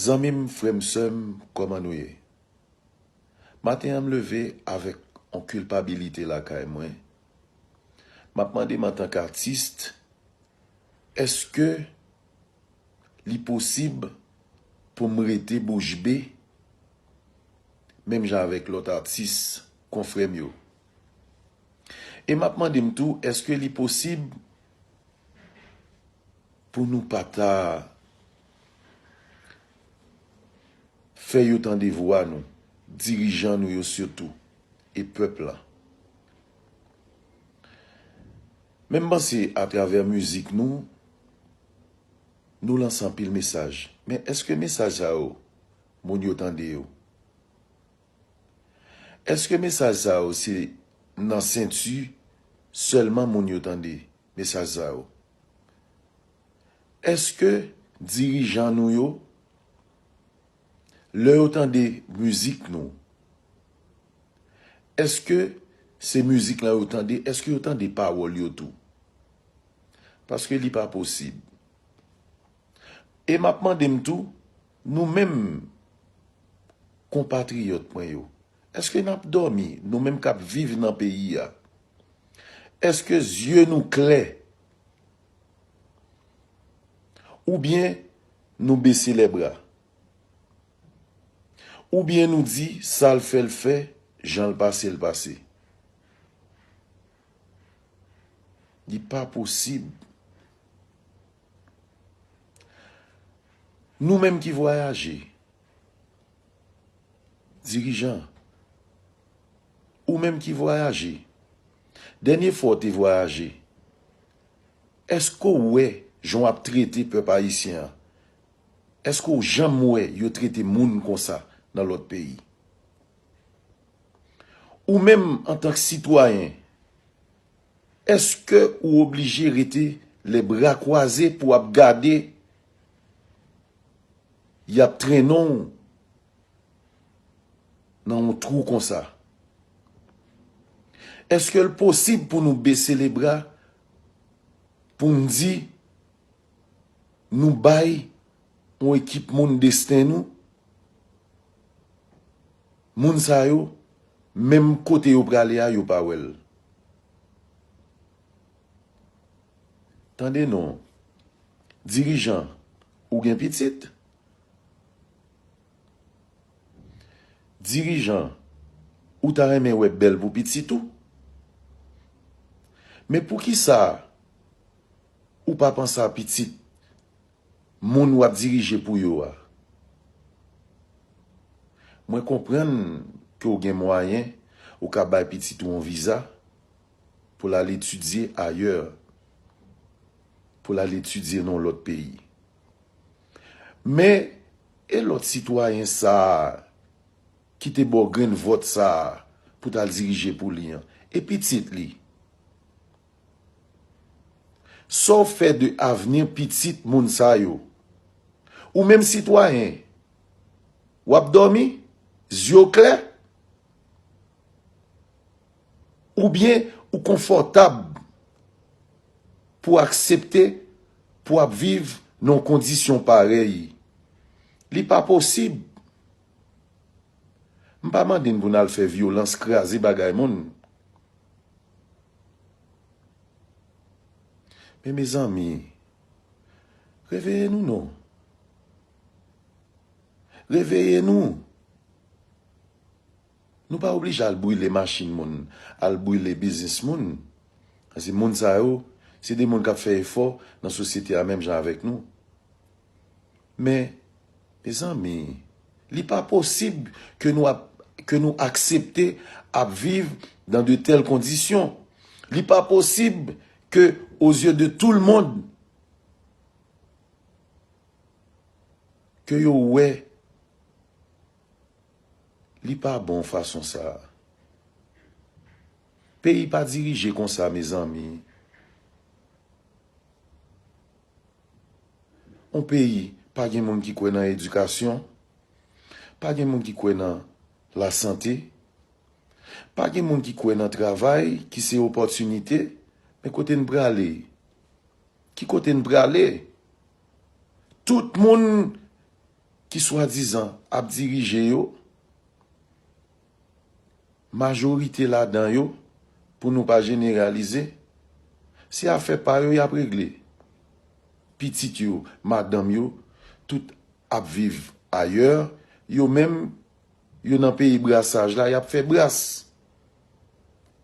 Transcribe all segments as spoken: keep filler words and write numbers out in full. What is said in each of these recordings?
Zanmi m, frè m, sè m, kòman nou ye? Maten an, m leve avèk yon kilpabilite lakay mwen. M ap mande m antanke atis, èske li posib pou m rete bouch be, menm jan avèk lòt atis, konfrè m yo? E m ap mande m tou, èske li posib pou nou pa ta fè yo tande vwa nou, dirijan nou yo sitou, e pèp la? Men m panse atravè mizik nou, nou lanse anpil mesaj. Men èske mesaj sa yo, moun yo tande yo? Èske mesaj sa yo se nan senti sèlman moun yo tande mesaj sa yo? Èske dirijan nou yo, lè yo tande mizik nou, èske se mizik lan yo tande, èske yo tande pawòl yo tou? Paske li pa posib. E m ap mande m tou, nou menm konpatriyòt mwen yo, èske n ap dòmi, nou menm k ap viv nan peyi a? Èske zye nou klè? Oubyen nou bese lèbra? Oubyen nou di, sa l fè, l fè, jan l pase, l pase? Li pa posib. Nou menm ki vwayaje, dirijan, ou menm ki vwayaje, dènye fwa w te vwayaje, èske w wè jan w ap trete pèp ayisyen an? Èske w janm wè yo trete moun konsa nan lòt peyi? Ou menm, antank sitwayen, èske ou oblije rete lè bra kwaze pou w ap gade y ap trennen w nan yon twou konsa? Èske l posib pou nou bese lebra, pou n di nou bay yon ekip moun desten nou? Moun sa yo, menm kote yo prale a, yo pa wè l. Tande non, dirijan, ou gen pitit? Dirijan, ou ta renmen wè bèl pou pitit ou? Men poukisa ou pa panse a pitit moun w ap dirije pou yo a? Mwen konprann ke w gen mwayen, ou ka bay pitit ou yon viza pou l al etidye ayè, pou l al etidye nan yon lòt peyi. Men, e lòt sitwayen sa a ki te ba w grenn vòt sa a pou t al dirije pou li an? E pitit li? Sa w fè de avni pitit moun sa yo? Ou menm sitwayen, w ap dòmi, zye w klè? Oubyen ou konfòtab pou w aksepte pou w ap viv nan yon kondisyon parèy? Li pa posib. M pa mande n pou n al fè vyolans, kraze bagay moun. Men mezanmi, reveye nou non. Reveye nou. Nou pa oblije al brile machin moun, al brile biznis moun. Paske moun sa yo, se de moun k ap fè efò nan sosyete a menm jan avèk nou. Men, mezanmi, li pa posib ke nou ap, ke nou aksepte ap viv dans de telles conditions. Li pa posib ke, aux yeux de tout le monde, ke yo wè li pa bon fason sa a. Peyi pa dirije konsa, mezanmi. Yon peyi pa gen moun ki kwè nan edikasyon, pa gen moun ki kwè nan lasante, pa gen moun ki kwè nan travay ki se opòtinite, men kote n prale? Ki kote n prale? Tout moun ki swadizan ap dirije yo, majorite ladan yo, pou nou pa jeneralize, se afè pa yo y ap regle. Pitit yo, madanm yo, tout ap viv ayè, yo menm, yo nan peyi brasaj la, y ap fè bras.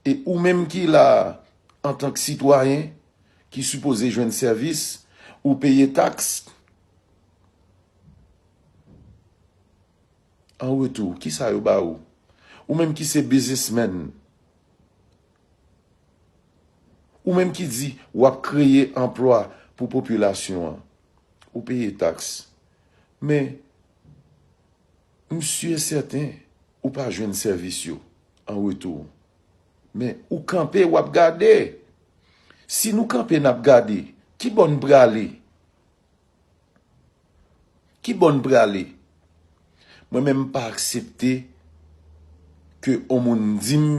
E ou menm ki la, antank sitwayen, ki sipoze jwenn sèvis, ou peye taks, an retou, kisa yo ba ou? Ou menm ki se biznismenn, ou menm ki di w ap kreye anplwa pou popilasyon an, ou peye taks. Men, m si e sèten, ou pa jwenn sèvis yo an retou. Men, ou kanpe, w ap gade. Si nou kanpe, n ap gade, ki bò n prale? Ki bò n prale? Mwen menm, m pa aksepte ke on moun di m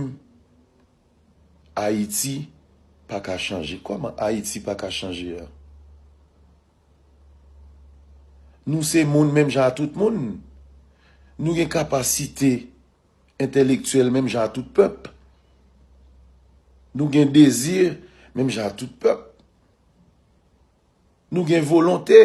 Ayiti pa ka chanje. Kòman Ayiti pa ka chanje a? Nou se moun menm jan a tout moun. Nou gen kapasite entèlektyèl menm jan a tout pèp. Nou gen dezi menm jan a tout pèp. Nou gen volonte